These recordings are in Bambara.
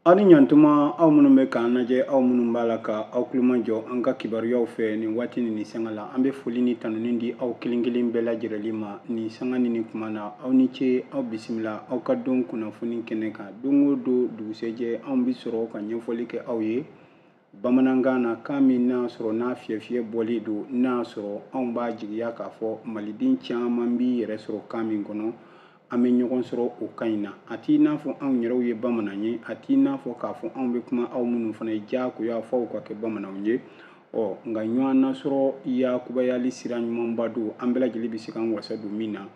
Aw ni ɲantuma, aw minnu bɛ k'an lajɛ, aw minnu b'a la ka aw tulomajɔ an ka kibaruyaw fɛ nin waati ni nin sanga la, an bɛ foli ni tanuni di aw kelen kelen bɛɛ lajɛlen ma nin sanga ni nin kuma na. Aw ni ce, aw bisimila aw ka don kunnafoni kɛnɛ kan. Don o don dugusɛjɛ, anw bɛ sɔrɔ ka ɲɛfɔli kɛ aw ye bamanankan na, kan min n'a sɔrɔ n'a fiyɛfiyɛ bɔlen don, n'a sɔrɔ anw b'a jigiya k'a fɔ maliden caman b'i yɛrɛ sɔrɔ kan min kɔnɔ. An bɛ ɲɔgɔn sɔrɔ o kan in na. A t'i n'a fɔ anw yɛrɛw ye bamanan ye, a t'i n'a fɔ k'a fɔ anw bɛ kuma aw minnu fana ye diyagoya f'aw ka kɛ bamananw ye. Ɔ nka ɲɔgɔn nasɔrɔ yakubayali sira ɲumanba don, an bɛɛ lajɛlen bɛ se k'an wasa don min na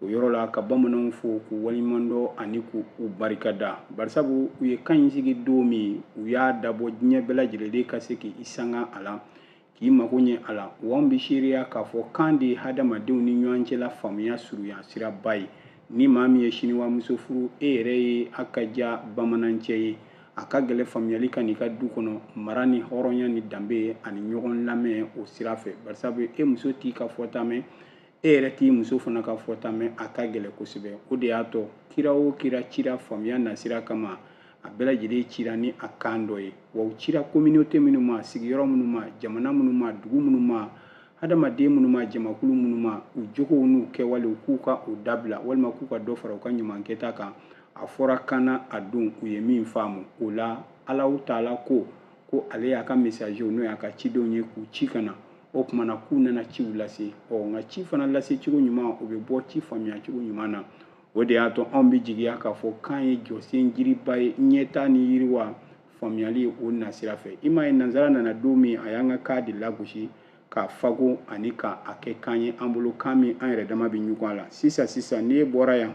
o yɔrɔ la, ka bamananw fo k'u waleɲumandɔn ani k'u barikada, barisabu u ye kan in sigi don min, u y'a dabɔ diɲɛ bɛɛ lajɛlen ka se k'i sanga a la, k'i mago ɲɛ a la. Wa anw bɛ seereya k'a fɔ kan de ye hadamadenw ni ɲɔgɔn cɛla faamuya surunya siraba ye. Ni maa min ye siniwamuso furu, e yɛrɛ ye a ka ja bamanancɛ ye, a ka gɛlɛ faamuyali ka n'i ka du kɔnɔ mara ni hɔrɔnya ni danbe ye ani ɲɔgɔn lamɛn o sira fɛ, barisabu e muso t'i ka fɔta mɛn, e yɛrɛ t'i muso fana ka fɔta mɛn, a ka gɛlɛ kosɛbɛ. O de y'a to kira o kira cira faamuya nasira kama, a bɛɛ lajɛlen cira ni a kan dɔ ye. Wa u cira communauté minnu ma, sigiyɔrɔ minnu ma, jamana minnu ma, dugu minnu ma, hadamaden minnu ma, jamakulu minnu ma, u jogow n'u kɛwalew k'u ka o dabila walima k'u ka dɔ fara u ka ɲumankɛta kan, a fɔra kan na a don u ye min faamu o la. Alahu taala ko ale y'a ka messagerw, n'o y'a ka cidenw ye, k'u ci ka na. O tuma na k'u nana ciw lase. Ɔ nka ci fana lase cogo ɲuman, o bɛ bɔ ci faamuya cogo ɲuman na. O de y'a to anw bɛ jigiya k'a fɔ kan ye jɔsen jiriba ye ɲɛta ni yiriwa faamuyali o nasira fɛ. I m'a ye, nansara nana don min, a y'an ka kan de lagosi k'a fago ani k'a kɛ kan ye an bolo, kan min an yɛrɛ dama bɛ ɲugun a la. Sisan sisan, n'i bɔra yan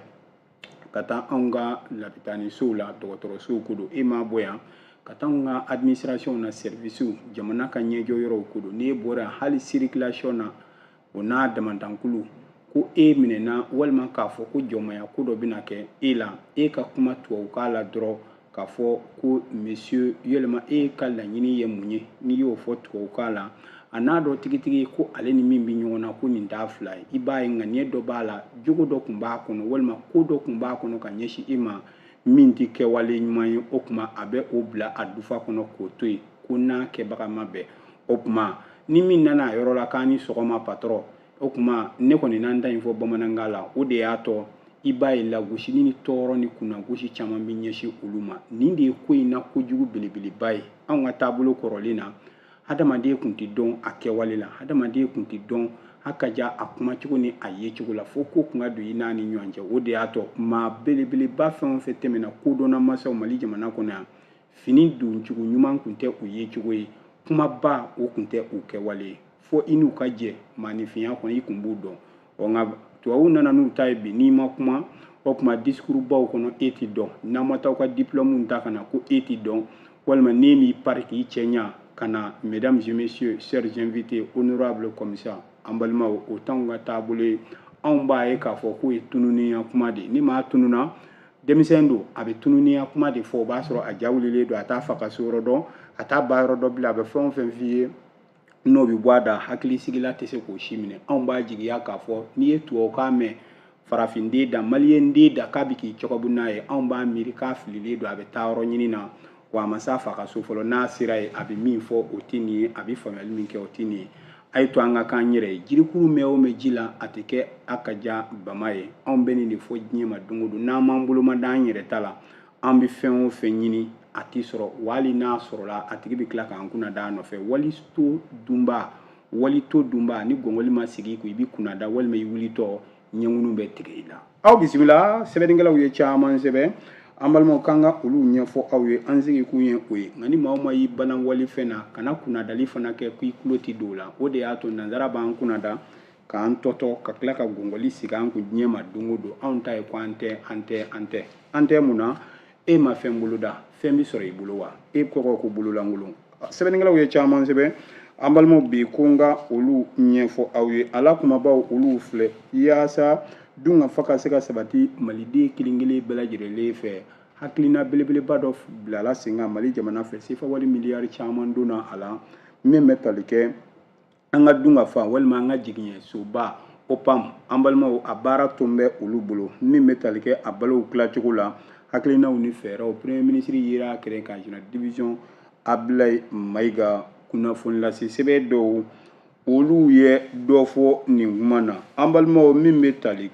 ka taa anw ka lapitanisow la, dɔgɔtɔrɔsow ko don, e m'a bɔ yan ka taa anw ka administration na, servicew, jamana ka ɲɛjɔ yɔrɔw ko don, n'e bɔra yan hali circulation na, o n'a damandankulu, ko e minɛna walima k'a fɔ ko jɔnmaya ko dɔ bɛna kɛ e la, e ka kuma tubabukan la dɔrɔn k'a fɔ ko monsieur, yɛlɛma e ka laɲini ye mun ye, n'i y'o fɔ tubabukan la, a n'a dɔn tigitigi ko ale ni min bɛ ɲɔgɔn na, ko nin t'a fila ye. I b'a ye ŋaniya dɔ b'a la, jogo dɔ tun b'a kɔnɔ walima ko dɔ tun b'a kɔnɔ ka ɲɛsin i ma min tɛ kɛwale ɲuman ye. O tuma a bɛ o bila a dufa kɔnɔ k'o to yen, ko n'a kɛbaga ma bɛn. O tuma ni min nana a yɔrɔ la k'a ni sɔgɔma patɔrɔn, o tuma ne kɔni n'an ta in fɔ bamanankan la. O de y'a tɔ i b'a ye lagosili ni tɔɔrɔ ni kunnagosi caman bɛ ɲɛsin olu ma. Nin de ye ko in na kojugu belebeleba ye. Anw ka taabolo kɔrɔlen na, hadamaden kun tɛ dɔn a kɛwale la, hadamaden kun tɛ dɔn a ka ja a kumacogo ni a yecogo la, fo ko kun ka don i n'a ni ɲɔgɔn cɛ. O de y'a to maa belebeleba fɛn o fɛn tɛmɛna kodɔnna masaw Mali jamana kɔnɔ yan, fini doncogo ɲuman kun tɛ u yecogo ye, kumaba o kun tɛ u kɛwale ye, fo i n'u ka jɛ maaninfinya kɔnɔ, i kun b'u dɔn. Ɔ nka tubabuw nana n'u ta ye bi, n'i ma kuma, o tuma discours baw kɔnɔ e ti dɔn, n'aw ma taa aw ka diplôme ta ka na ko e ti dɔn, walima n'e m'i pari k'i cɛ ɲa ka na, mesdames et messieurs, chers invités, honorables, comme ça. An balimaw, o t'anw ka taabolo ye. Anw b'a ye k'a fɔ k'o ye tununiya kuma de ye. Ni maa tununa, denmisɛn don, a bɛ tununiya kuma de fɔ, o b'a sɔrɔ a ja wulilen don, a t'a fa ka so yɔrɔ dɔn, a t'a ba yɔrɔ dɔn bilen. A bɛ fɛn o fɛn f'i ye n'o bɛ bɔ a da, hakilisigila tɛ se k'o si minɛ. Anw b'a jigiya k'a fɔ n'i ye tubabukan mɛn farafinden da, maliyɛnden da, k'a bɛ k'i cɔgɔbu n'a ye, anw b'a miiri k'a fililen don, a bɛ taa yɔrɔ ɲini na, wa a ma s'a fa ka so fɔlɔ. N'a sera yen, a bɛ min fɔ o tɛ nin ye, a bɛ faamuyali min kɛ o tɛ nin ye. A ye to an ka k'an yɛrɛ ye. Jirikuru mɛn o mɛn ji la, a tɛ kɛ a ka ja bama ye. Anw bɛ nin de fɔ diɲɛ ma don o don. N'an m'an bolo ma da an yɛrɛ ta la, an bɛ fɛn o fɛn ɲini, a tɛ sɔrɔ. Wa hali n'a sɔrɔla, a tigi bɛ tila k'an kunna da a nɔfɛ. Wali to dunba, wali to dunba, ni gɔngɔli ma sigi i kun, i bɛ kunna da walima i wulitɔ ɲɛŋunu bɛ tigɛ i la. Aw bisimila. Sɛbɛnnikɛlaw ye caman sɛbɛn, an balimaw, k'an ka olu ɲɛfɔ aw ye. An sigi kun ye o ye. Nka ni maa o maa y'i bana walifɛn na, kana kunnadali fana kɛ k'i tulo ti don o la. O de y'a to nansara b'an kunnada k'an tɔtɔ ka tila ka gɔngɔli sigi an kun diɲɛ ma don o don. Anw ta ye ko an tɛ, an tɛ, an tɛ, an tɛ. Mun na e ma fɛn boloda? Fɛn bɛ sɔrɔ i bolo wa? E kɔkɔ ko bololankolon. Sɛbɛnnikɛlaw ye caman sɛbɛn, an balimaw, bi ko n ka olu ɲɛfɔ aw ye. A la kumabaw, olu filɛ: yaasa dunkafa ka se ka sabati maliden kelen kelen bɛɛ lajɛlen fɛ, hakilina belebeleba dɔ bilala sen kan Mali jamana fɛ. Sefa wari miliyari caman donna a la, min bɛ tali kɛ an ka dunkafa walima an ka jigiɲɛsoba OPAM. An balimaw, a baara tun bɛ olu bolo, min bɛ tali kɛ a balow tilacogo la. Hakilinaw ni fɛɛrɛw, premier ministre yera a kɛrɛ kan, général division Ablaye Mayiga. Kunnafoni lase sɛbɛn dɔw, olu ye dɔ fɔ nin kuma na. An balimaw, min bɛ tali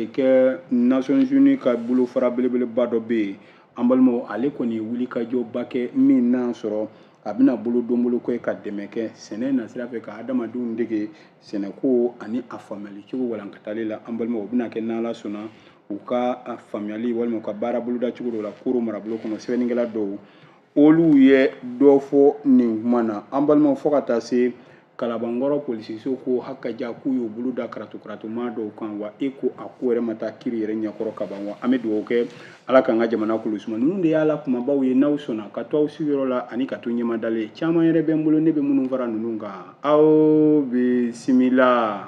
kɛ Nations Unies ka bolofara belebeleba dɔ bɛ yen, an balimaw, ale kɔni ye wulikajɔba kɛ min n'a sɔrɔ a bɛna bolo don bolo kɛ ka dɛmɛ kɛ sɛnɛ nasira fɛ, ka adamadenw dege sɛnɛko ani a faamuyali cogo walankatali la. An balimaw, o bɛna kɛ n'Ala sɔnna u ka faamuyali walima u ka baara boloda cogo dɔ la Koro marabolo kɔnɔ. Sɛbɛnnikɛla dɔw, olu ye dɔ fɔ nin kuma na. An balimaw, fo ka taa se Kalabankɔrɔ polisiso ko hakaja k'u y'u bolo da karatukaratuma dɔw kan wa, e ko a ko yɛrɛ ma taa kiri yɛrɛ ɲɛkɔrɔ ka ban wa. An bɛ dugawu kɛ, Ala k'an ka jamana kolo suma. Ninnu de y'a la kumabaw ye. N'aw sɔnna ka to aw sigiyɔrɔ la ani ka to ɲɛmadalen, caman yɛrɛ bɛ n bolo, ne bɛ minnu fara ninnu kan. Aw bisimila.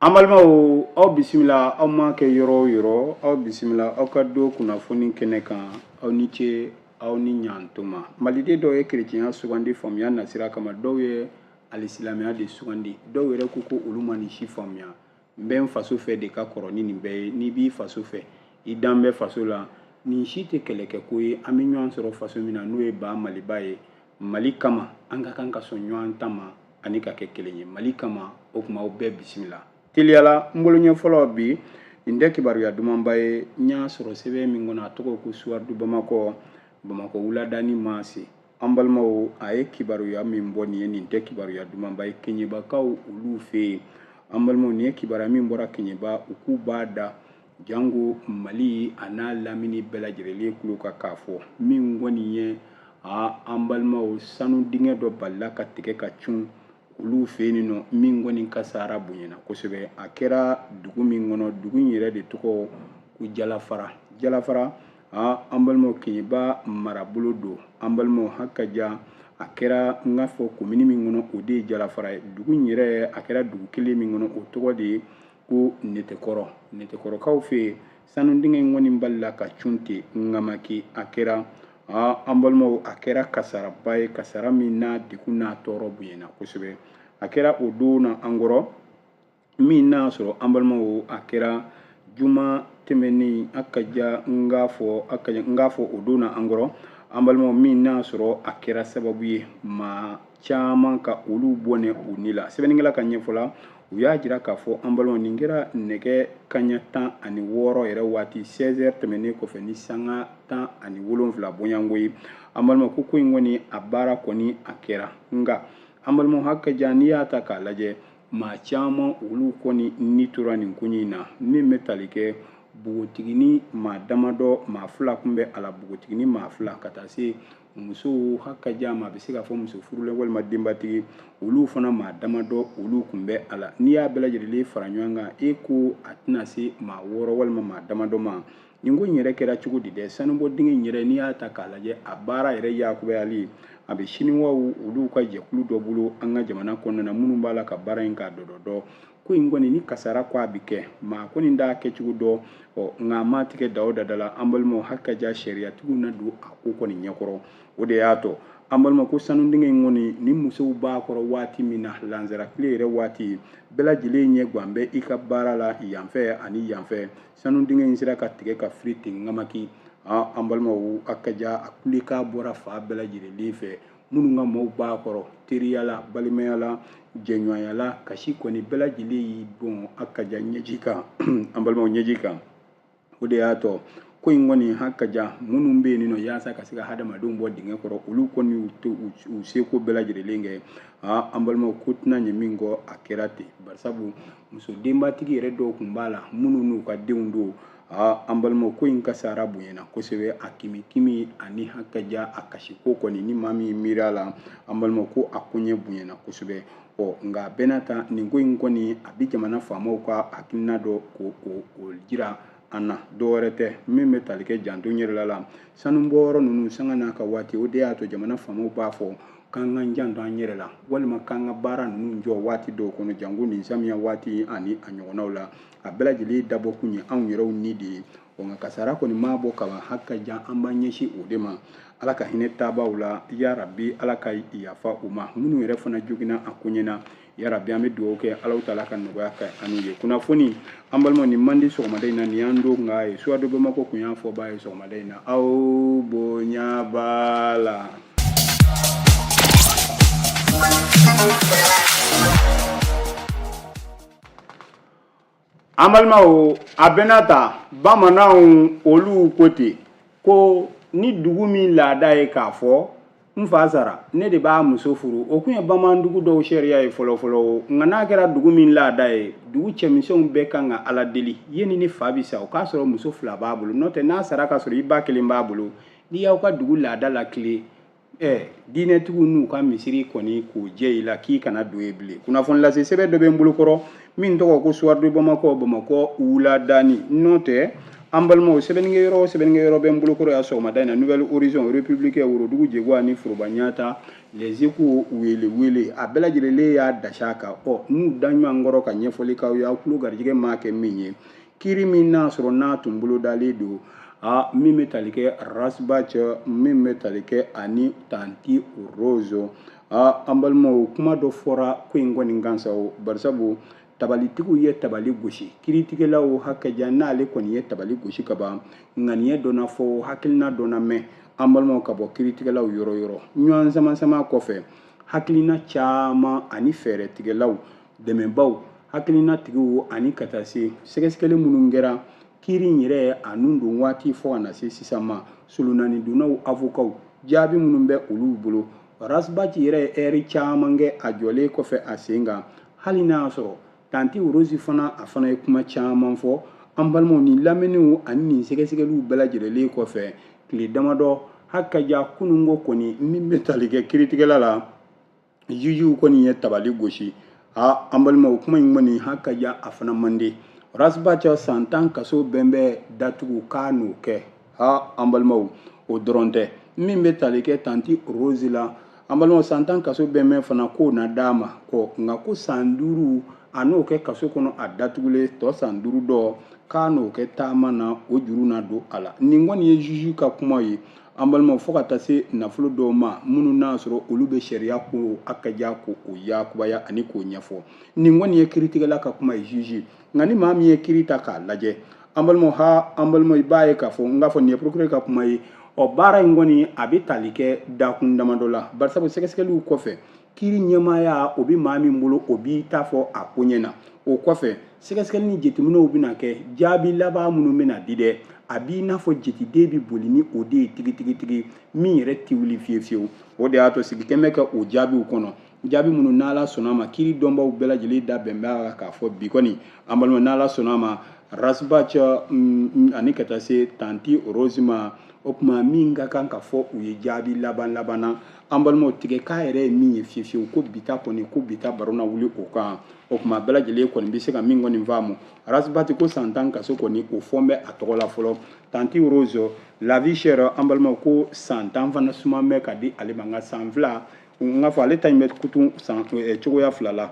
An balimaw, aw bisimila. Aw ma kɛ yɔrɔ o yɔrɔ, aw bisimila aw ka don kunnafoni kɛnɛ kan. Aw ni ce, aw ni ɲantuma. Maliden dɔw ye kerecɛnya sugandi faamuya nasira kama, dɔw ye alisilamɛya de sugandi, dɔw yɛrɛ ko ko olu ma nin si faamuya. N bɛ n faso fɛ de ka kɔrɔ ni nin bɛɛ ye. N'i b'i faso fɛ, i dan bɛ faso la. Nin si tɛ kɛlɛkɛko ye. An bɛ ɲɔgɔn sɔrɔ faso min na, n'o ye ba Maliba ye, Mali kama an ka kan ka sɔn ɲɔgɔn ta ma ani ka kɛ kelen ye Mali kama. O tuma, aw bɛɛ bisimila. Teliyala, n bolo ɲɛ fɔlɔ bi, nin tɛ kibaruya dumanba ye. N y'a sɔrɔ sɛbɛn min kɔnɔ, a tɔgɔ ko Soir de Bamakɔ, Bamakɔ wuladani ma se. An balimaw, a ye kibaruya min bɔ nin ye, nin tɛ kibaruya dumanba ye Keɲebakaw olu fɛ yen. An balimaw, nin ye kibaruya min bɔra Keɲeba, u k'u b'a da jango Mali a n'a lamini bɛɛ lajɛlen tulo kan k'a fɔ min kɔni ye a an balimaw, sanu dingɛ dɔ balila ka tigɛ ka cun olu fɛ yen nɔ, min kɔni kasara bonyana kosɛbɛ. A kɛra dugu min kɔnɔ, dugu in yɛrɛ de tɔgɔ ko Jalafara. Jalafara, an balimaw, Keɲeba marabolo don. An balimaw, hakaja a kɛra n k'a fɔ komini min kɔnɔ, o de ye Jalafara ye. Dugu in yɛrɛ, a kɛra dugu kelen min kɔnɔ, o tɔgɔ de ye ko Netekɔrɔ. Netekɔrɔkaw fɛ yen, sanu dingɛ in kɔni balila ka cun ten ŋamaki. A kɛra, an balimaw, a kɛra kasaraba ye, kasara min n'a degun n'a tɔɔrɔ bonyana kosɛbɛ. A kɛra o don na an kɔrɔ min n'a sɔrɔ, an balimaw, a kɛra juma tɛmɛnen. A ka ja n k'a fɔ, a ka n k'a fɔ o don na an kɔrɔ, an balimaw, min n'a sɔrɔ a kɛra sababu ye maa caman ka olu bɔnɛ u ni la. Sɛbɛnnikɛla ka ɲɛfɔ la, u y'a jira k'a fɔ, an balimaw, nin kɛra nɛgɛ kaɲɛ 16 yɛrɛ waati, 16 heures tɛmɛnen kɔfɛ ni sanga 17 bonyanko ye. An balimaw, ko in kɔni, a baara kɔni a kɛra, nka an balimaw, hakaja n'i y'a ta k'a lajɛ, maa caman olu kɔni ni tora nin ko in na. Min bɛ tali kɛ npogotigini maa damadɔ, maa 2 kun bɛ a la, npogotigini maa 2 ka taa se musow, hakaja ma a bɛ se k'a fɔ muso furulen walima denbatigi, olu fana maa damadɔ olu kun bɛ a la. N'i y'a bɛɛ lajɛlen fara ɲɔgɔn kan, e ko a tɛna se maa 6 walima maa damadɔ ma. Nin ko in yɛrɛ kɛra cogo di dɛ? Sanubɔ dingɛ in yɛrɛ, n'i y'a ta k'a lajɛ, a baara yɛrɛ yakubayali a bɛ siniwaw olu ka jɛkulu dɔ bolo an ka jamana kɔnɔna na, minnu b'a la ka baara in k'a dɔdɔdɔ. Ko in kɔni ni kasara ko a bɛ kɛ, maa kɔni t'a kɛcogo dɔn. Ɔ nka a ma tigɛ da o da da la. An balimaw, hakaja sariyatigiw na don a ko kɔni ɲɛkɔrɔ. O de y'a to, an balima, ko sanu dingɛ in kɔni ni musow b'a kɔrɔ waati min na, lansara tile yɛrɛ waati, bɛɛ lajɛlen ɲɛ gan bɛ i ka baara la yanfɛ ani yanfɛ, sanu dingɛ in sera ka tigɛ ka firi ten ŋamaki. An balimaw, hakaja a kulekan bɔra fan bɛɛ lajɛlen fɛ, minnu ka maaw b'a kɔrɔ, teriya la, balimaya la, jɛɲɔgɔnya la, kasi kɔni bɛɛ lajɛlen y'i bɔn hakaja ɲɛji kan. An balimaw, ɲɛji kan. O de y'a to ko in kɔni, hakaja minnu bɛ yen nɔ yaasa ka se ka hadamadenw bɔ dingɛ kɔrɔ, olu kɔni y'u to u seko bɛɛ lajɛlen kɛ. An balimaw, ko tɛna ɲɛ min kɔ, a kɛra ten, barisabu muso denbatigi yɛrɛ dɔw tun b'a la minnu n'u ka denw don. An balimaw, ko in kasara bonyana kosɛbɛ. A kimi kimi ani hakaja a kasiko kɔni, ni maa min miiri a la, an balimaw, ko a koɲɛ bonyana kosɛbɛ. Ɔ nka a bɛɛ n'a ta, nin ko in kɔni a bɛ jamana faamaw ka hakilina dɔ ko o jira an na. Dɔwɛrɛ tɛ, min bɛ tali kɛ janto yɛrɛ la la sanubɔyɔrɔ ninnu sanga n'a ka waati. O de y'a to jamana faamaw b'a fɔ k'an k'an janto an yɛrɛ la, walima k'an ka baara ninnu jɔ waati dɔw kɔnɔ, janko nin samiya waati ani a ɲɔgɔnnaw la. A bɛɛ lajɛlen dabɔkun ye anw yɛrɛw ni de ye. Ɔ nka kasara kɔni maa bɔ kaban, hakaja an b'an ɲɛsin o de ma. Ala ka hinɛ taabaw la, yarabi Ala ka yafa u ma. Minnu yɛrɛ fana joginna a koɲɛ na, yarabi an bɛ dugawu kɛ Alahu taala ka nɔgɔya kɛ an n'u ye. Kunnafoni, an balimaw, nin man di sɔgɔmada in na, nin y'an don nka ye Soir de Bamako kun y'a fɔbaa ye sɔgɔmada in na. Aw bonya b'a la. An balimaw, a bɛna ta bamananw olu ko ten ko ni dugu min laada ye k'a fɔ n fa sara, ne de b'a muso furu, o kun ye bamanandugu dɔw sariya ye fɔlɔfɔlɔ. Nka n'a kɛra dugu min laada ye, dugu cɛmisɛnw bɛɛ kan ka Ala deli yanni ne fa bɛ sa, o k'a sɔrɔ muso fila b'a bolo. N'o tɛ, n'a sara k'a sɔrɔ i ba kelen b'a bolo, n'i y'aw ka dugu laada latilen, diinɛtigiw n'u ka misiri kɔni k'o jɛ i la k'i kana don yen bilen. Kunnafoni lase sɛbɛn dɔ bɛ n bolokɔrɔ min tɔgɔ ko Soir de Bamako, Bamakɔ wuladani. N'o tɛ, an balimaw, sɛbɛnnikɛyɔrɔ o sɛbɛnnikɛyɔrɔ bɛ n bolokɔrɔ yan sɔgɔmada in na: Nouvel Horizon, Républicain, Worodugu Jɛguwa ni Foroba Ɲata, Les Échos, Wele Wele, a bɛɛ lajɛlen y'a dasi a kan. N'u da ɲɔgɔn kɔrɔ ka ɲɛfɔli k'aw ye, aw tulo garijɛgɛ maa kɛ min ye, kiri min n'a sɔrɔ n'a tun bolodalen don, a min bɛ tali kɛ Ras Bath, min bɛ tali kɛ ani Tanti Rose. A an balimaw, kuma dɔ fɔra ko in kɔni kan sa o, barisabu tabalitigiw ye tabali gosi, kiritigɛlaw hakɛja n'ale kɔni ye tabali gosi ka ban, ŋaniya dɔ na fɔ, hakilina dɔ na mɛn, an balimaw, ka bɔ kiritigɛlaw yɔrɔ yɔrɔ. Ɲɔgɔn sama-sama kɔfɛ, hakilina caman ani fɛɛrɛtigɛlaw, dɛmɛbaw, hakilinatigiw, ani ka taa se sɛgɛsɛgɛli minnu kɛra kiiri in yɛrɛ a nun don waati fo ka na se sisan ma, solonani donnaw, avokaw, jaabi minnu bɛ olu bolo. Ras Bath yɛrɛ ye ɛri caman kɛ a jɔlen kɔfɛ a sen kan, hali n'a y'a sɔrɔ Tanti Rose fana, a fana ye kuma caman fɔ. An balimaw, nin lamɛnniw ani nin sɛgɛsɛgɛliw bɛɛ lajɛlen kɔfɛ, tile damadɔ hakaja kununko kɔni, min bɛ tali kɛ kiritigɛla la, jugew kɔni ye tabali gosi. A an balimaw, kuma in kɔni hakaja a fana man di. Ras Bath san 10 kaso bɛnbɛn datugu k'a n'o kɛ. Ha, an balimaw, o dɔrɔn tɛ. Min bɛ tali kɛ Tanti Rose la, an balimaw, san 10 kaso bɛnbɛn fana k'o na d'a ma kɔ, nka ko san 5 a n'o kɛ kaso kɔnɔ a datugulen, tɔ san 5 dɔ k'a n'o kɛ taama na, o juru na don a la. Nin kɔni ye juge ka kuma ye, an balimaw, fo ka taa se nafolo dɔw ma minnu n'a sɔrɔ olu bɛ sariya ko a ka ja ko o yakubaya ani k'o ɲɛfɔ. Nin kɔni ye kiritigɛla ka kuma ye, juge. Nka ni maa min ye kiri ta k'a lajɛ, an balimaw, ha, an balimaw, i b'a ye k'a fɔ n k'a fɔ nin ye procureur ka kuma ye. Ɔ baara in kɔni a bɛ tali kɛ dakun damadɔ la, barisabu sɛgɛsɛgɛliw kɔfɛ, kiri ɲɛmaaya o bɛ maa min bolo, o b'i ta fɔ a ko ɲɛ na. O kɔfɛ, sɛgɛsɛgɛli ni jateminɛw bɛna kɛ, jaabi laban minnu bɛna di dɛ, a b'i n'a fɔ jateden bɛ boli ni o de ye tigitigitigi, min yɛrɛ tɛ wuli fiyewu fiyewu. O de y'a to sigi kɛn bɛ kɛ o jaabiw kɔnɔ, jaabi minnu n'Ala sɔnna a ma, kiri dɔnbaw bɛɛ lajɛlen da bɛn b'a kan k'a fɔ bi kɔni, an balima, n'Ala sɔnna a ma, Ras Bath ani ka taa se Tanti Rose ma, o tuma min ka kan ka fɔ u ye jaabi laban laban na, an balimaw, tigɛ k'a yɛrɛ ye min ye fiyewu fiyewu, ko bi ta kɔni, ko bi ta baro na wuli o kan. O tuma bɛɛ lajɛlen kɔni bɛ se ka min kɔni faamu, Ras Bath ko san 10 kaso kɔni o fɔn bɛ a tɔgɔ la fɔlɔ. Tanti Rose, la vie chère, an balimaw, ko san 10 fana suman bɛ ka di ale ma, nka san 2, n k'a fɔ ale ta in bɛ kutu san cogoya fila la.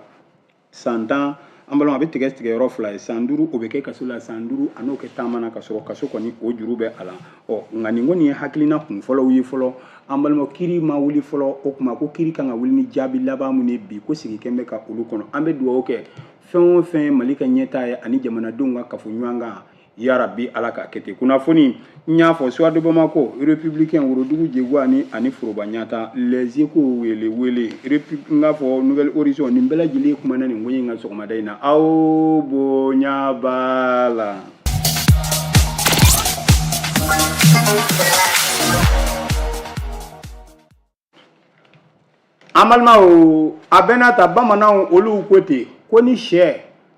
San 10, an balima, a bɛ tigɛ tigɛ yɔrɔ fila ye: san 5 o bɛ kɛ kaso la, san 5 a n'o kɛ taama na, ka sɔrɔ kaso kɔni o juru bɛ a la. Ɔ nka nin kɔni ye hakilina kun fɔlɔw ye fɔlɔ, an balima, kiri ma wuli fɔlɔ. O tuma ko kiri kan ka wuli ni jaabi laban mun ye bi, ko sigi kɛn bɛ ka olu kɔnɔ. An bɛ dugawu kɛ fɛn o fɛn ye Mali ka ɲɛtaa ye ani jamanadenw ka kafo ɲɔgɔn kan, yarabi Ala k'a kɛ ten. Kunnafoni n y'a fɔ, Soir de Bamako, Républicain, Worodugu Jɛguwa ani Foroba Ɲata, Les Échos, Wele Wele, n k'a fɔ Nouvel Horizon, nin bɛɛ lajɛlen kumana nin ko in kan sɔgɔmada in na. Aw bonya b'a la. An balimaw, a bɛna ta bamananw olu ko ten ko ni sɛ,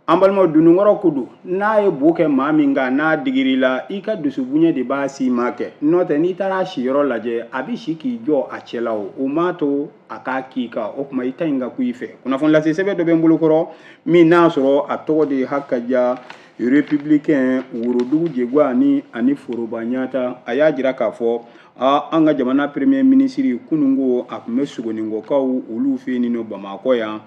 an balimaw, dununkɔrɔ ko don, n'a ye bo kɛ maa min kan, n'a digir'i la, i ka dusubonya de b'a si ma kɛ. N'o tɛ, n'i taara a siyɔrɔ lajɛ, a bɛ si k'i jɔ a cɛ la, o m'a to a k'a k'i kan. O tuma i ta in ka ku i fɛ. Kunnafoni lase sɛbɛn dɔ bɛ n bolo kɔrɔ min n'a sɔrɔ a tɔgɔ de ye hakaja Républicain, Worodugu Jɛguwa ani Foroba Ɲata. A y'a jira k'a fɔ an ka jamana premier ministre kununko a tun bɛ Sogoninkɔkaw olu fɛ yen nɔ Bamakɔ yan.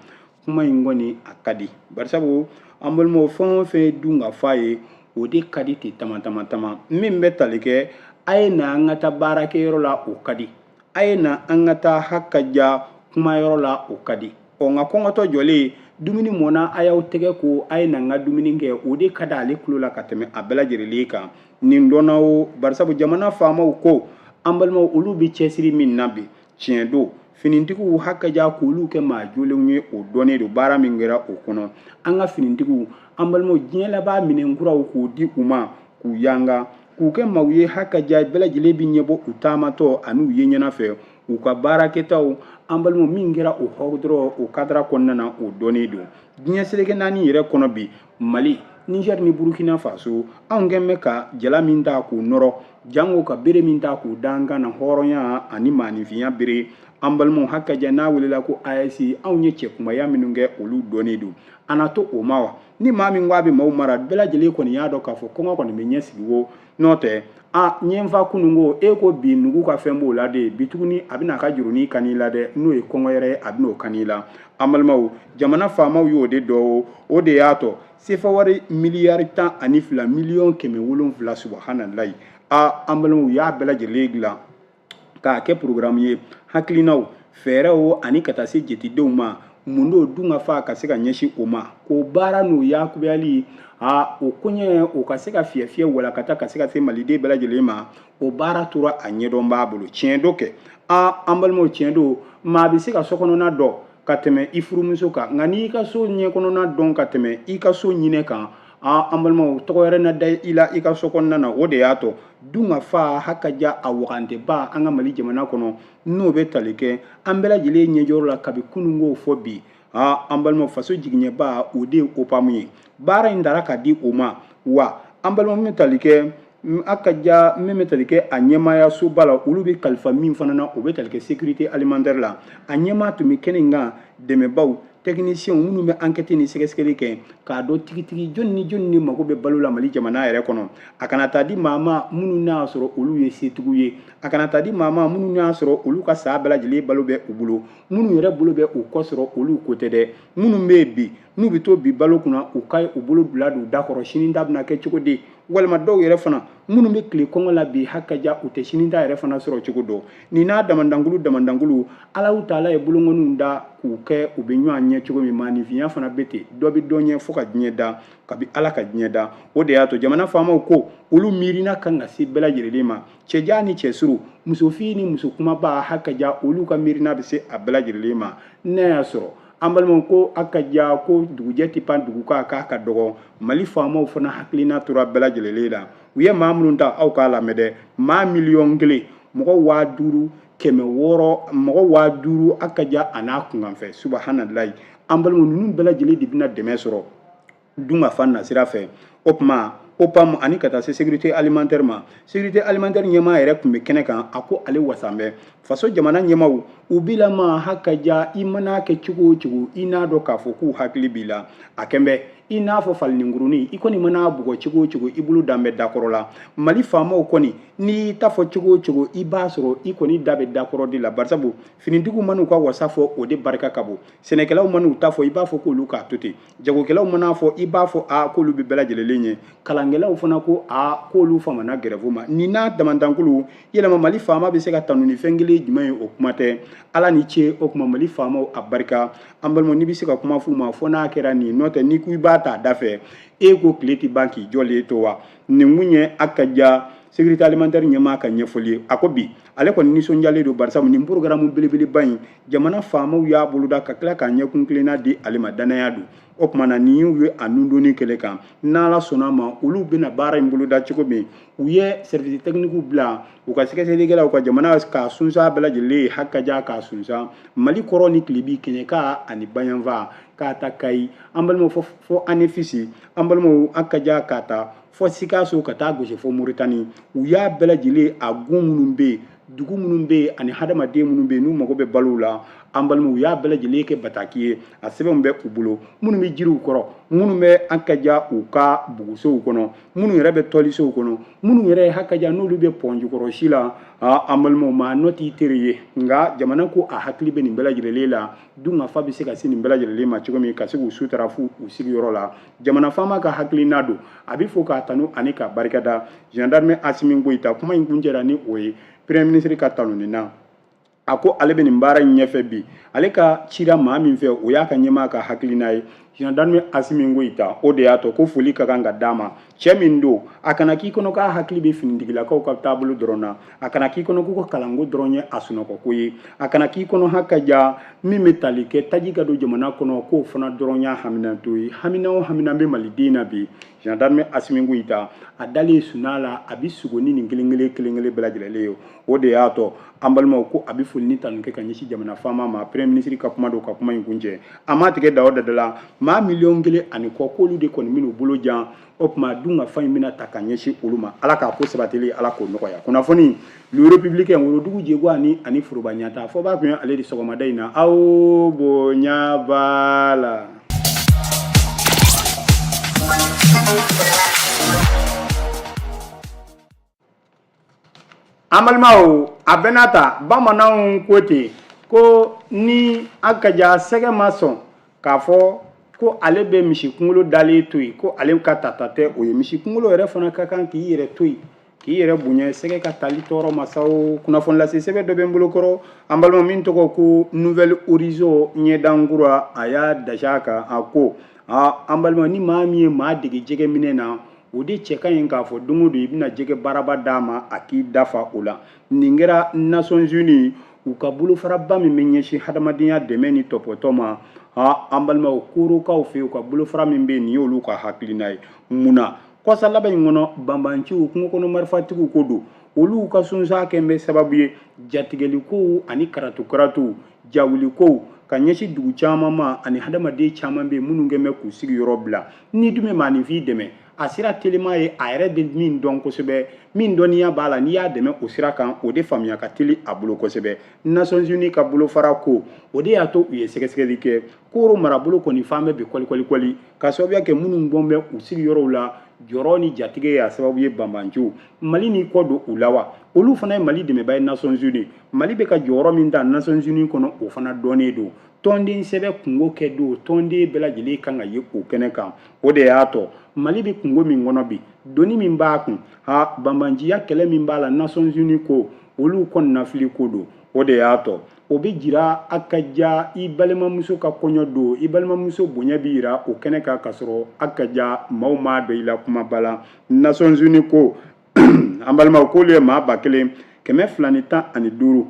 Kuma in kɔni a ka di, barisabu an balimaw, fɛn o fɛn ye dun ka fa ye, O de ka di ten tama tama tama. Min bɛ tali kɛ a ye na an ka taa baarakɛyɔrɔ la, o ka di. A ye na an ka taa hakaja kumayɔrɔ la, o ka di. Ɔ nka kɔngɔtɔ jɔlen, dumuni mɔna, a y'aw tɛgɛ ko, a ye na n ka dumuni kɛ, o de ka di ale tulo la ka tɛmɛ a bɛɛ lajɛlen kan. Nin dɔnna o barisabu jamana faamaw ko an balimaw, olu bɛ cɛsiri min na bi, tiɲɛ don, finitigiw hakaja k'olu kɛ maa jolenw ye, o dɔnnen don. Baara min kɛra o kɔnɔ, an ka finitigiw, an balimaw, diɲɛ laban minɛn kuraw k'o di u ma, k'u yanga, k'u kɛ maaw ye hakaja bɛɛ lajɛlen bɛ ɲɛbɔ u taamatɔ ani u ye ɲɛna fɛ u ka baarakɛtaw. An balimaw, min kɛra o hɔrɔn dɔrɔn o kadara kɔnɔna na, o dɔnnen don. Diɲɛ seleke naani yɛrɛ kɔnɔ bi, Mali, Niger ni Burukina Faso, anw kɛn bɛ ka jala min ta k'o nɔrɔ, jango ka bere min ta k'o da an kan na, hɔrɔnya ani maaninfinya bere, an balimaw, hakaja n'a welela ko AES, anw ye cɛkumaya minnu kɛ, olu dɔnnen don. A na to o ma wa? Ni maa min ko a bɛ maaw mara, bɛɛ lajɛlen kɔni y'a dɔn k'a fɔ kɔngɔ kɔni bɛ ɲɛ sigi wo. N'o tɛ, a ɲɛnfa kunun ko e ko bi nugu ka fɛn b'o la de, bi tuguni a bɛna a ka jurunin kan i la dɛ, n'o ye kɔngɔ yɛrɛ ye, a bɛn'o kan i la. An balimaw, jamana faamaw y'o de dɔn. O de y'a tɔ sefa wari miliyari 12 miliyɔn 700, subahanalayi. A an balimaw, u y'a bɛɛ lajɛlen dilan k'a kɛ programme ye, hakilinaw, fɛɛrɛw ani ka taa se jetidenw ma. Mun don? Dun ka fa ka se ka ɲɛsin o ma, k'o baara n'o yakuyali, a o koɲɛ o ka se ka fiyɛ fiyɛ walakata ka se ka se maliden bɛɛ lajɛlen ma. O baara tora a ɲɛdɔn b'a bolo. Tiɲɛ do kɛ, a an balimaw, tiɲɛ don, maa bɛ se ka sokɔnɔna dɔn ka tɛmɛ i furumuso kan, nka n'i ka so ɲɛkɔnɔna dɔn ka tɛmɛ i ka so ɲinɛ kan, a an balimaw, tɔgɔ wɛrɛ na da i la i ka so kɔnɔna na. O de y'a to dun ka fa hakaja a waganteba an ka Mali jamana kɔnɔ, n'o bɛ tali kɛ an bɛɛ lajɛlen ɲɛjɔyɔrɔ la kabi kununko fɔ bi. A an balimaw, faso jigiɲɛba, o de ye OPAM ye. Baara in dara ka di o ma wa? An balimaw, min bɛ tali kɛ a ka ja, min bɛ tali kɛ a ɲɛmaaya soba la, olu bɛ kalifa min fana na, o bɛ tali kɛ sécurité alimentaire la. A ɲɛmaa tun bɛ kɛnɛ in kan, dɛmɛbaw, techniciens minnu bɛ enquête ni sɛgɛsɛgɛli kɛ k'a dɔn tigitigi jɔnni ni jɔnni ni mago bɛ balo la Mali jamana yɛrɛ kɔnɔ. A kana taa di maa ma minnu n'a sɔrɔ olu ye setigiw ye, a kana taa di maa ma minnu y'a sɔrɔ olu ka saa bɛɛ lajɛlen balo bɛ u bolo, minnu yɛrɛ bolo bɛ u kɔ sɔrɔ, olu ko tɛ dɛ. Minnu bɛ yen bi, n'u bɛ to bi balo kunna, u ka u bolo bila don da kɔrɔ, sini ta bɛna kɛ cogo di? Walima dɔw yɛrɛ fana minnu bɛ tile kɔngɔ la bi, hakaja u tɛ sini ta yɛrɛ fana sɔrɔ cogo dɔn. Nin n'a damandankulu damandankulu, Alahu taala ye bolonkɔniw da k'u kɛ u bɛ ɲɔgɔn ɲɛ cogo min, maaninfinya fana bɛ ten, dɔ bɛ dɔ ɲɛ fo ka diɲɛ da, kabi Ala ka diɲɛ da. O de y'a to jamana faamaw ko olu miirina kan ka se bɛɛ lajɛlen ma, cɛjan ni cɛsuru, musofin ni muso kumaba, hakaja olu ka miirina bɛ se a bɛɛ lajɛlen ma. N'a y'a sɔrɔ an balimaw ko a ka ja ko dugujɛ tɛ pan dugu kan k'a ka dɔgɔ, Mali faamaw fana hakilina tora bɛɛ lajɛlen la. U ye maa minnu ta, aw k'a lamɛn dɛ, maa 1 000 000, mɔgɔ 5600, mɔgɔ 5000, a ka ja a n'a kunkanfɛ, subahanalayi. An balimaw, ninnu bɛɛ lajɛlen de bɛna dɛmɛ sɔrɔ dun ka fa nasira fɛ. O tuma OPAM ani ka taa se sécurité alimentaire ma, sécurité alimentaire ɲɛmaa yɛrɛ tun bɛ kɛnɛ kan. A ko ale wasan bɛ faso jamana ɲɛmaaw, u bi lama hakaja i mana kɛ cogo o cogo, i n'a dɔn k'a fɔ k'u hakili b'i la. A kɛn bɛ i n'a fɔ falenninkurunin, i kɔni mana bugɔ cogo o cogo, i bolo dan bɛ dakɔrɔ la. Mali faamaw kɔni, n'i y'i ta fɔ cogo o cogo, i b'a sɔrɔ i kɔni da bɛ dakɔrɔ de la, barisabu finitigiw man'u ka wasa fɔ, o de barika ka bon. Sɛnɛkɛlaw man'u ta fɔ, i b'a fɔ k'olu k'a to ten. Jagokɛlaw man'a fɔ, i b'a fɔ a k'olu bɛ bɛɛ lajɛlen ɲɛ. Kalankɛlaw fana ko a k'olu famana gɛrɛfu ma. Nin n'a damandankulu yɛlɛma, Mali faama bɛ se ka tanu ni fɛn kelen jumɛn ye? O kuma tɛ. Ala ni ce. O tuma Mali faamaw a barika. An balimaw, n'i bɛ se ka kuma f'u ma, fɔ n'a kɛra nin, n'o tɛ n'i ko i b'a ta da fɛ, e ko tile tɛ ban k'i jɔlen to wa? Nin kun ye a ka ja sécurité alimentaire ɲɛmaa ka ɲɛfɔli ye. A ko bi ale kɔni nisɔndiyalen don, barisabu nin programme belebeleba in, jamana faamaw y'a boloda ka tila k'a ɲɛkun kilenna di ale ma, danaya don. O tuma na nin y'u ye a nundonni kɛlɛ kan, n'Ala sɔnna ma, olu bɛna baara in boloda cogo min, u ye service technique bila u ka sɛgɛsɛgɛlikɛlaw ka jamana k'a sunsan bɛɛ lajɛlen ye, hakaja k'a sunsan Mali kɔrɔ ni tilebi, kɛɲɛka ani bayanfa, k'a ta Kayi, an balimaw, fɔ Anefisi, an balimaw, hakaja k'a ta fɔ Sikaso ka taa gosi fɔ Moritani. U y'a bɛɛ lajɛlen a gun minnu bɛ yen, dugu minnu bɛ yen ani hadamaden minnu bɛ yen n'u mago bɛ balow la, an balimaw, u y'a bɛɛ lajɛlen kɛ bataki ye. A sɛbɛnw bɛ u bolo, minnu bɛ jiriw kɔrɔ, minnu bɛ hakaja u ka bugusow kɔnɔ, minnu yɛrɛ bɛ tɔlisow kɔnɔ, minnu yɛrɛ ye hakaja n'olu bɛ pɔn jukɔrɔ si la. An balimaw, maa nɔ t'i teri ye, nka jamana ko a hakili bɛ nin bɛɛ lajɛlen la. Dunkafa bɛ se ka se nin bɛɛ lajɛlen ma cogo min, ka se k'u sutara f'u u sigiyɔrɔ la. Jamana faama ka hakilina don, a bɛ fo k'a tanu ani k'a barikada. Général d'armée Asimi Goyita, kuma in kuncɛra ni o ye premier ministre ka tanuni na. A ko ale bɛ nin baara in ɲɛfɛ bi, ale ka cira maa min fɛ, o y'a ka ɲɛmaa ka hakilina ye, général d'armée Asimi Goyita. O de y'a to ko foli ka kan ka d'a ma. Cɛ min don, a kana k'i kɔnɔ k'a hakili bɛ finitigilakaw ka taabolo dɔrɔn na, a kana k'i kɔnɔ k'u ka kalanko dɔrɔn ye a sunɔgɔko ye, a kana k'i kɔnɔ haka ja min bɛ tali kɛ taji ka don jamana kɔnɔ, k'o fana dɔrɔn y'a haminanto ye. Hamina o hamina bɛ maliden na bi, général d'armée Asimi Goyita a dalen suna la, a bɛ sugo ni nin kelen kelen kelen kelen bɛɛ lajɛlen ye. O de y'a to an balimaw ko a bɛ foli ni tanu kɛ ka ɲɛsin jamana faama ma. Premier ministre ka kuma don ka kuma in kuncɛ, a ma tigɛ da o da la. Maa 1.1 miliyɔn k'olu de kɔni bɛn'u bolo jan. O tuma dunkafa in bɛna ta ka ɲɛsin olu ma. Ala k'a ko sabatili, Ala k'o nɔgɔya. Kunnafoni Le Républicain, worodugu jɛgo ani foroba ɲata fɔ b'a kun ye ale de sɔgɔmada in na. Aw bonya b'a la. An balimaw, a bɛɛ n'a ta, bamananw ko ten ko ni a ka ja sɛgɛ ma sɔn k'a fɔ ko ale bɛ misi kunkolo dalen to yen, ko ale ka tata tɛ o ye. Misi kunkolo yɛrɛ fana ka kan k'i yɛrɛ to yen, k'i yɛrɛ bonya sɛgɛ ka tali tɔɔrɔ ma sa. O kunnafoni lase sɛbɛn dɔ bɛ n bolo kɔrɔ, an balima, min tɔgɔ ko Nouvel Horizon, ɲɛdankura. A y'a dasi a kan, a ko an balima, ni maa min ye maa dege jɛgɛ minɛ na, o de cɛ ka ɲi k'a fɔ don o don i bɛna jɛgɛ baraba d'a ma, a k'i dafa o la. Nin kɛra Nations Unies u ka bolofaraba min bɛ ɲɛsin hadamadenya dɛmɛ ni tɔpɔtɔ ma. An balimaw, korokaw fɛ, u ka bolofara min bɛ yen, nin y'olu ka hakilina ye. Mun na kɔsa laban in kɔnɔ, banbanciw, kungo kɔnɔ marifatigiw ko don, olu ka sunsa kɛ bɛ sababu ye jatigɛlikow ani karatukaratuw, jawulikow ka ɲɛsin dugu caman ma, ani hadamaden caman bɛ yen minnu kɛn bɛ k'u sigiyɔrɔ bila. Ni dun bɛ maaninfin dɛmɛ, a sira telima ye a yɛrɛ bɛ min dɔn kosɛbɛ, min dɔnniya b'a la, n'i y'a dɛmɛ o sira kan, o de faamuya ka teli a bolo kosɛbɛ. Nations Unies ka bolofara ko o de y'a to u ye sɛgɛsɛgɛli kɛ. Koro marabolo kɔni fan bɛɛ bɛ kɔlikɔlikɔli ka sababuya kɛ minnu bɔn bɛ u sigiyɔrɔw la, jɔrɔ ni jatigɛ y'a sababu ye. Banbanciw, Mali n'i kɔ don u la wa, olu fana ye Mali dɛmɛbaa ye Nations Unies. Mali bɛ ka jɔyɔrɔ min ta Nations Unies kɔnɔ, o fana dɔnnen don. Tɔnden sɛbɛ kungo kɛ don, tɔnden bɛɛ lajɛlen kan ka ye o kɛnɛ kan. O de y'a tɔ Mali bɛ kungo min kɔnɔ bi, doni min b'a kun, ha, banbanciya kɛlɛ min b'a la, Nations Unies ko olu kɔnɔnafili ko don. O de y'a tɔ o bɛ jira a ka ja i balimamuso ka kɔɲɔ don, i balimamuso bonya bɛ jira o kɛnɛ kan, k'a sɔrɔ a ka ja maaw m'a dɔn i la kumaba la. Nations Unies ko an balimaw, k'olu ye maa 1215,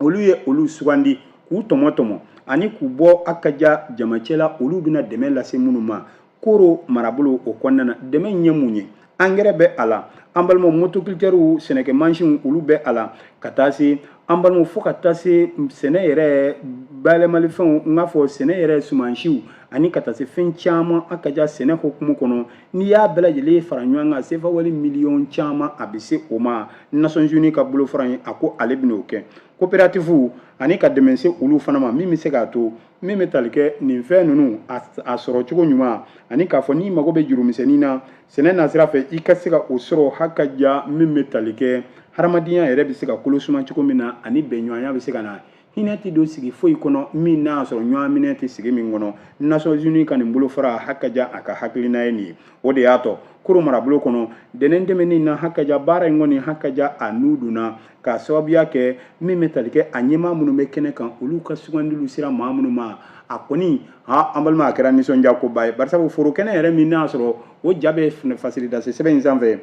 olu ye olu sugandi k'u tɔmɔ tɔmɔ ani k'u bɔ a ka ja jamacɛ la, olu bɛna dɛmɛ lase minnu ma Koro marabolo o kɔnɔna na. Dɛmɛ in ye mun ye? Angɛrɛ bɛ a la, an balimaw, motoculteurw, sɛnɛkɛmansinw, olu bɛ a la, ka taa se an balimaw, fo ka taa se sɛnɛ yɛrɛ bayɛlɛmalifɛnw, n k'a fɔ sɛnɛ yɛrɛ sumansiw, ani ka taa se fɛn caman a ka ja sɛnɛ hukumu kɔnɔ. N'i y'a bɛɛ lajɛlen fara ɲɔgɔn kan, sefa wari miliyɔn caman a bɛ se o ma. Nations Unies ka bolofara in, a ko ale bɛn'o kɛ coopérative ani ka dɛmɛ se olu fana ma, min bɛ se k'a to min bɛ tali kɛ nin fɛn ninnu a sɔrɔ cogo ɲuman, ani k'a fɔ n'i mago bɛ jurumisɛnnin na sɛnɛ nasira fɛ, i ka se ka o sɔrɔ. Haka ja min bɛ tali kɛ hadamadenya yɛrɛ bɛ se ka kolo suma cogo min na, ani bɛnɲɔgɔnya bɛ se ka na, hinɛ tɛ don sigi foyi kɔnɔ min n'a sɔrɔ ɲɔgɔn minɛ tɛ sigi min kɔnɔ. Nations Unies ka nin bolofara, haka ja a ka hakilina ye nin ye. O de y'a tɔ Koro marabolo kɔnɔ dɛnɛn tɛmɛnen na, haka ja baara in kɔni, haka ja a n'u donna k'a sababuya kɛ min bɛ tali kɛ a ɲɛmaa minnu bɛ kɛnɛ kan, olu ka sugandiliw sera maa minnu ma. A kɔni, ha, an balima, a kɛra nisɔndiya koba ye, barisabu foro kɛnɛ yɛrɛ min n'a sɔrɔ o ja bɛ fasilidase sɛbɛn in sanfɛ,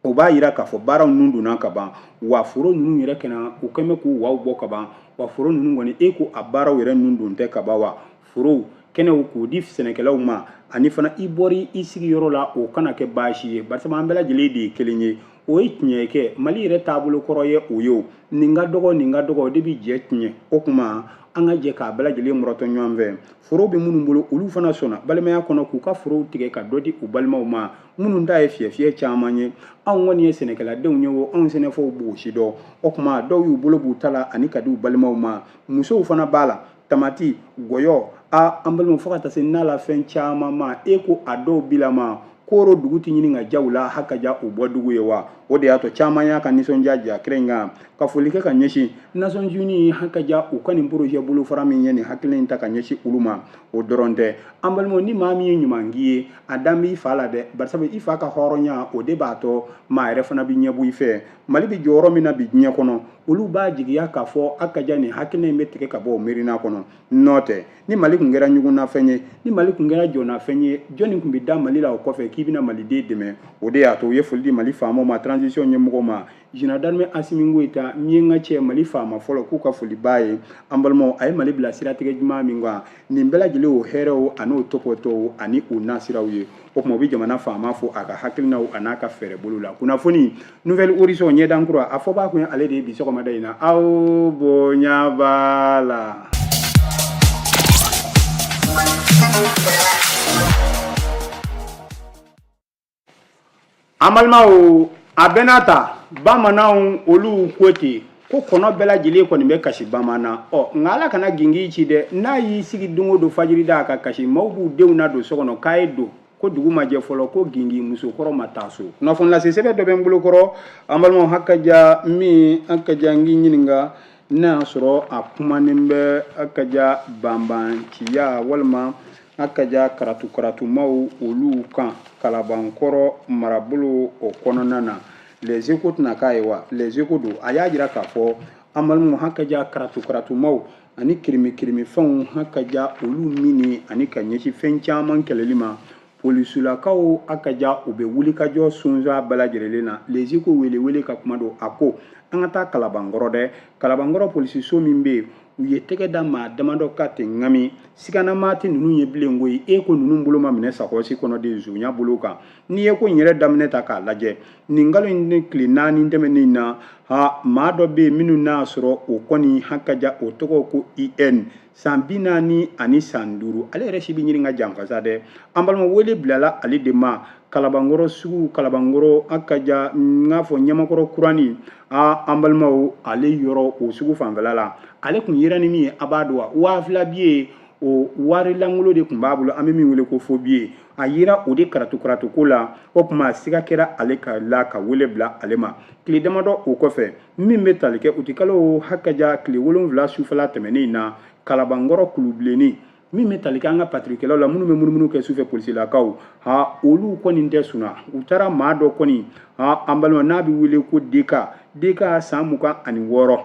o b'a yira k'a fɔ baaraw ninnu donna ka ban wa. Foro ninnu yɛrɛ kɛnɛ, u kɛn bɛ k'u waw bɔ ka ban wa. Foro ninnu kɔni, e ko a baaraw yɛrɛ ninnu don tɛ ka ban wa. Forow kɛnɛw k'o di sɛnɛkɛlaw ma, ani fana i bɔri i sigiyɔrɔ la, o kana kɛ baasi ye, barisa an bɛɛ lajɛlen de ye kelen ye. O ye tiɲɛ ye kɛ Mali yɛrɛ taabolo kɔrɔ ye o ye. O nin ka dɔgɔ, nin ka dɔgɔ, o de bɛ jɛ tiɲɛ. O tuma an ka jɛ k'a bɛɛ lajɛlen mɔrɔtɔ ɲɔgɔn fɛ. Foro bɛ minnu bolo, olu fana sɔnna balimaya kɔnɔ k'u ka forow tigɛ ka dɔ di u balimaw ma minnu ta ye fiyɛfiyɛ caman ye. Anw kɔni ye sɛnɛkɛladenw ye, o anw sɛnɛfɔw b'o si dɔn. O tuma dɔw y'u bolo b'u ta la ani ka di u balimaw ma. Musow fana b'a la, tamati, gɔyɔ, a an balimaw, fo ka taa se na la fɛn caman ma. E ko a dɔw bilama Koro dugu tɛ ɲini ka diya u la haka ja u bɔ dugu ye wa? O de y'a to caman y'a ka nisɔndiya jira kɛnɛ in kan, ka foli kɛ ka ɲɛsin Nations Unies haka ja u ka nin projet bolofara min ye nin hakilina in ta ka ɲɛsin olu ma. O dɔrɔn tɛ, an balimaw, ni maa min ye ɲuman k'i ye, a dan b'i fa la dɛ, barisabu i fa ka hɔrɔnya, o de b'a to maa yɛrɛ fana bɛ ɲɛbɔ i fɛ. Mali bɛ jɔyɔrɔ min na bi diɲɛ kɔnɔ, olu b'a jigiya k'a fɔ haka ja nin hakilina in bɛ tigɛ ka bɔ o miirina kɔnɔ. N'o tɛ, ni Mali tun kɛra ɲugunnafɛn ye, ni Mali tun kɛra jɔnnafɛn ye, jɔnni tun bɛ da Mali la o kɔfɛ k'i bɛna Maliden dɛmɛ? O de y'a to u ye foli di Mali faamaw ma, transition ɲɛmɔgɔw ma, général d'armée Assimi Goïta min ye n ka cɛ Mali faama fɔlɔ, k'u ka foli b'a ye. An balimaw, a ye Mali bila siratigɛ ɲuman min kan, nin bɛɛ lajɛlen o hɛrɛw an'o tɔpɔtɔw ani o nasiraw ye. O tuma u bɛ jamana faama fo a ka hakilinaw a n'a ka fɛɛrɛ bolo la. Kunnafoni Nouvel Horizon ɲɛdankura, a fɔbaa kun ye ale de ye bi sɔgɔmada in na. Aw bonya b'a la. An balimaw, a bɛɛ n'a ta, bamananw olu ko ten ko kɔnɔ bɛɛ lajɛlen kɔni bɛ kasi bamanan. Ɔ nka ala kana gingin ci dɛ, n'a y'i sigi don o don fajiri da ka kasi, maaw b'u denw nadon so kɔnɔ k'a ye don ko dugu ma jɛ fɔlɔ, ko gingin musokɔrɔ ma taa so. Kunnafoni lase sɛbɛn dɔ bɛ n bolo kɔrɔ, an balimaw, haka ja min haka ja n k'i ɲininka n'a y'a sɔrɔ a kumanen bɛ haka ja banbanciya walima haka ja karatu-karatumaw olu kan Kalabankɔrɔ marabolo o kɔnɔna na. Les Échos tɛna k'a ye wa? Les Échos don, a y'a jira k'a fɔ an balimaw, haka ja karatu-karatumaw ani kirimi-kirimifɛnw haka ja olu minni ani ka ɲɛsin fɛn caman kɛlɛli ma, polisilakaw haka ja u bɛ wulikajɔ sonsan bɛɛ lajɛlen na. Les Échos welewele ka kuma don, a ko an ka taa Kalabankɔrɔ dɛ. Kalabankɔrɔ polisiso min bɛ yen, u ye tɛgɛ da maa damadɔ kan ten ŋami, siganamaa tɛ ninnu ye bilen koyi. E ko ninnu bolo ma minɛ sakɔsi kɔnɔ de zonya bolo kan. N'i ye ko in yɛrɛ daminɛ ta k'a lajɛ, nin kalo in ni tile 4 tɛmɛnen na, ha maa dɔ bɛ yen minnu n'a sɔrɔ o kɔni haka ja o tɔgɔ ko IN, san 40 ani san 5, ale yɛrɛ si bɛ ɲini ka janfa sa dɛ. An balima, wele bilala ale de ma Kalabankɔrɔ sugu, Kalabankɔrɔ haka ja n k'a fɔ Ɲamakɔrɔ kurani. Aa an balimaw, ale yɔrɔ o sugu fanfɛla la, ale kun yera ni min ye, a b'a dɔn wa? 2000 biye, o wari lankolon de tun b'a bolo, an bɛ min wele ko faux billet. A yera o de karatu-karatu ko la. O tuma siga kɛra ale ka la ka wele bila ale ma. Tile damadɔ o kɔfɛ, min bɛ tali kɛ utikalo haka ja tile 7 sufɛla tɛmɛnen na, Kalabankɔrɔ kulubilenni, min bɛ tali kɛ an ka patirikɛlaw la minnu bɛ munumunu kɛ sufɛ, polisilakaw ha olu kɔni tɛ sunna. U taara maa dɔ kɔni, ha an balima, n'a bɛ wele ko Deka, Deka san 26,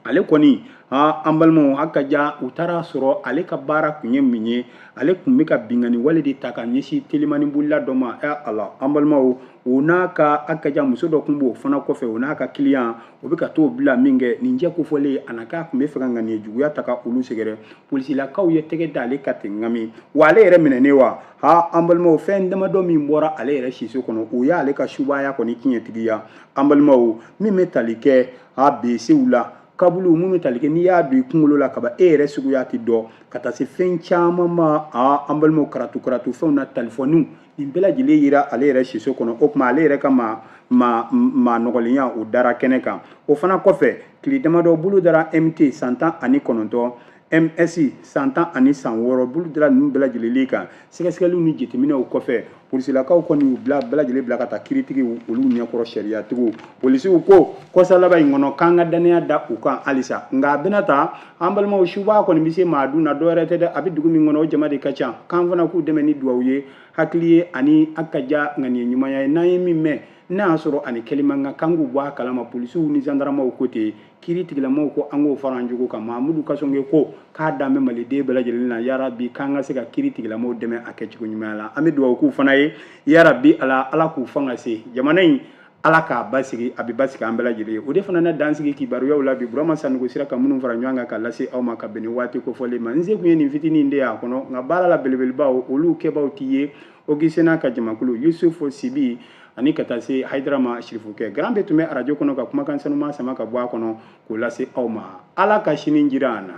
ale kɔni, ha an balimaw, haka ja u taara sɔrɔ ale ka baara kun ye min ye, ale tun bɛ ka binkanni wale de ta ka ɲɛsin telimani bolila dɔ ma. Ɛ ala, an balimaw, o n'a ka haka ja muso dɔ tun b'o fana kɔfɛ, o n'a ka kiliyan, o bɛ ka t'o bila min kɛ nin cɛ kofɔlen, a na k'a tun bɛ fɛ ka ŋaniya juguya ta ka olu sɛgɛrɛ. Polisilakaw ye tɛgɛ da ale kan ten ŋami, wa ale yɛrɛ minɛnen wa. Ha an balimaw, fɛn damadɔ min bɔra ale yɛrɛ siso kɔnɔ, o y'ale ka subaya kɔni tiɲɛtigiya. An balimaw, min bɛ tali kɛ ha besew la, kabulu mun bɛ tali kɛ n'i y'a don i kunkolo la kaban, e yɛrɛ suguya tɛ dɔn, ka taa se fɛn caman ma. Aa an balimaw, karatu karatu fɛnw na, talifɔniw, nin bɛɛ lajɛlen yira ale yɛrɛ siso kɔnɔ. O tuma ale yɛrɛ ka maa nɔgɔlenya o dara kɛnɛ kan. O fana kɔfɛ, tile damadɔ, bolo dara MT san 19, MS san 10 ani san 6, bolo dara ninnu bɛɛ lajɛlen kan. Sɛgɛsɛgɛliw ni jateminɛw kɔfɛ, polisilakaw kɔni y'u bila bɛɛ lajɛlen bila ka taa kiiritigiw olu ɲɛkɔrɔ, sariyatigiw. Polisiw ko kɔsa laban in kɔnɔ k'an ka dannaya da u kan halisa. Nka a bɛna ta, an balimaw, suba kɔni bɛ se maa dun na, dɔwɛrɛ tɛ dɛ, a bɛ dugu min kɔnɔ o jama de ka ca. K'an fana k'u dɛmɛ ni duwawu ye, hakili ye ani a ka ja ŋaniya ɲumanya ye. N'an ye min mɛn, n'a y'a sɔrɔ ani kɛli man kan, k'an k'u bɔ a kalama. Polisiw ni zandaramaw ko ten, kiiri tigilamaw ko an k'o fara an jogo kan. Mahamudu Kasɔnge ko k'a dan bɛ maliden bɛɛ lajɛlen na, yarabi k'an ka se ka kiiri tigilamaw dɛmɛ a kɛcogo ɲuman la. An bɛ dugawu k'u fana ye, yarabi ala, ala k'u fanga se jamana in, ala k'a basigi, a bɛ basigi an bɛɛ lajɛlen ye. O de fana na dansigi kibaruyaw la bi, Burama Sanogo sera ka minnu fara ɲɔgɔn kan ka lase aw ma ka bɛn ni waati kofɔlen ma. N se kun ye nin fitinin de y'a kɔnɔ, nka baara la belebelebaw olu kɛbaw t'i ye. Ogisena ka jamakulu, Yusufu Sibi ani ka taa se Hayidara ma, Sirifukɛ garan bɛ tun bɛ arajo kɔnɔ ka kumakan sanuma sama ka bɔ a kɔnɔ k'o lase aw ma. Ala ka sini jira an na.